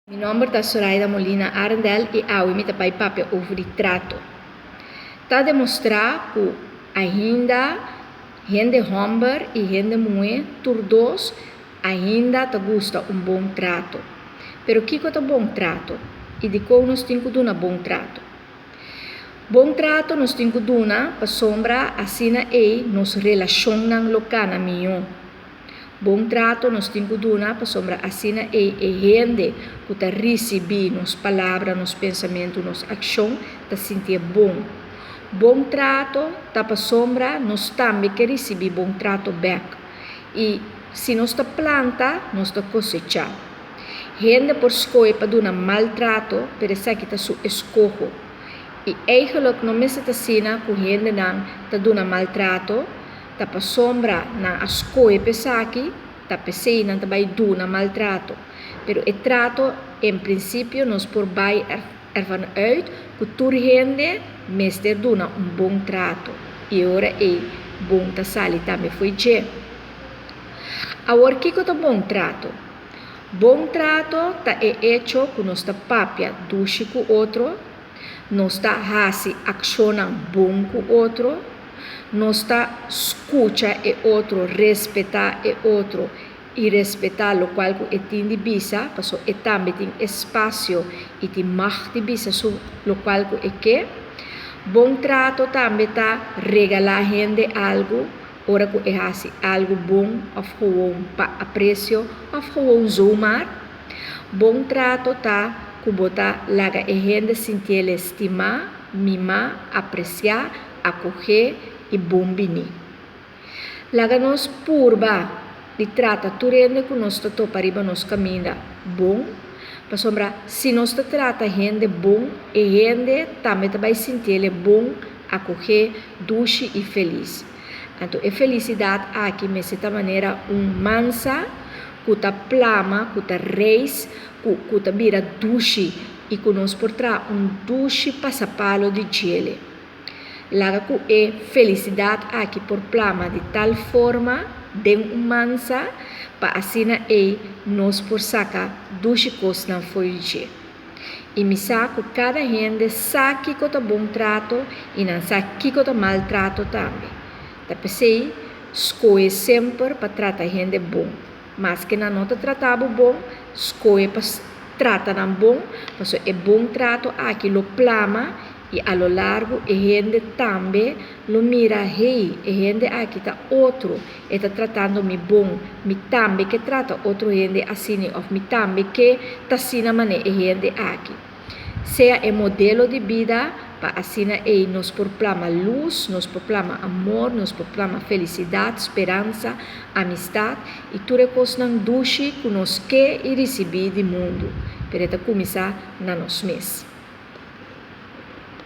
Mi nomber ta Soraida Molina Arendel y awe mi ta bay papia over di trato. Ta demostra cu ainda hende homber y hende muhe tur dos ainda ta gusta un bon trato. Pero kico ta bon trato y dicon nos tin cu duna bon trato? Bon trato nos tin cu duna pasobra asina ey nos relacionnan lo cana miho. Bon trato nos tin ku duna pasobra asina ei e hende ku ta risibí nos palabra, nos pensamentu, nos akshon ta sintié bon. Bon trato ta pasobra nos tambe ke risibí bon trato bèk. I si nos ta planta, nos ta kosechá. Hende por skohe pa duna mal trato, pero esaki ta su eskoho. I eigenlik no mester ta asina ku hendenan ta duna mal trato. Ta pasobra nan a skohe pa esaki, ta p'esei nan ta bai duna maltrato. Pero e trato, en prinsipio nos por bai ervan uit ku tur hende mester duna un bon trato i e ora ei bon ta sali tambe fo'i dje. Awor kiko ta bon trato? Bon trato ta e echo ku nos ta papia dushi ku otro, Nos ta hasi akshonnan bon ku otro. Nos ta skucha e otro, respetá e otro i respetá lokual ku e tin di bisa, paso e tambe tin espasio i tin mag di bisa su lokual ku e ke. Bon trato tambe ta regalá hende algu ora ku e hasi algu bon òf gewoon pa apresio òf gewoon zomaar. Bon trato ta ku bo ta laga e hende sintiel stimá, mimá, apresiá, akohé i bon biní. Laga nos purba di trata tur hende ku nos ta topa riba nos kaminda bon, pasobra si nos ta trata hende bon, e hende tambe ta bai sintiel bon, akohé, dushi i felis. Anto e felisidat aki mester ta manera un mansa ku ta plama, ku ta reis, ku ku ta bira dushi i ku nos por traha un dushi pasapalo di djele. Laga ku e felisidat aki por plama di tal forma den un mansa pa asina ei nos por saka dushi kosnan for di dje. I mi sa ku kada hende sa kiko ta bon trato i nan sa kiko ta mal trato tambe. Ta p'esei, skohe semper pa trata hende bon. Maske nan no ta trata bo bon, skohe pa trata nan bon, pasobra e bon trato aki lo plama i a lo largu e hende tambe lo mira, Hey, e hende aki ta otro, e ta tratando mi bon, mi tambe ke trata otro hende asina òf mi tambe ke ta asina manera e hende aki. Sea e modelo di bida pa asina ei nos por plama lus, nos por plama amor, nos por plama felisidat, speransa, amistat i tur e kosnan dushi ku nos ke i risibí di mundu, pero e ta kuminsá na nos mes.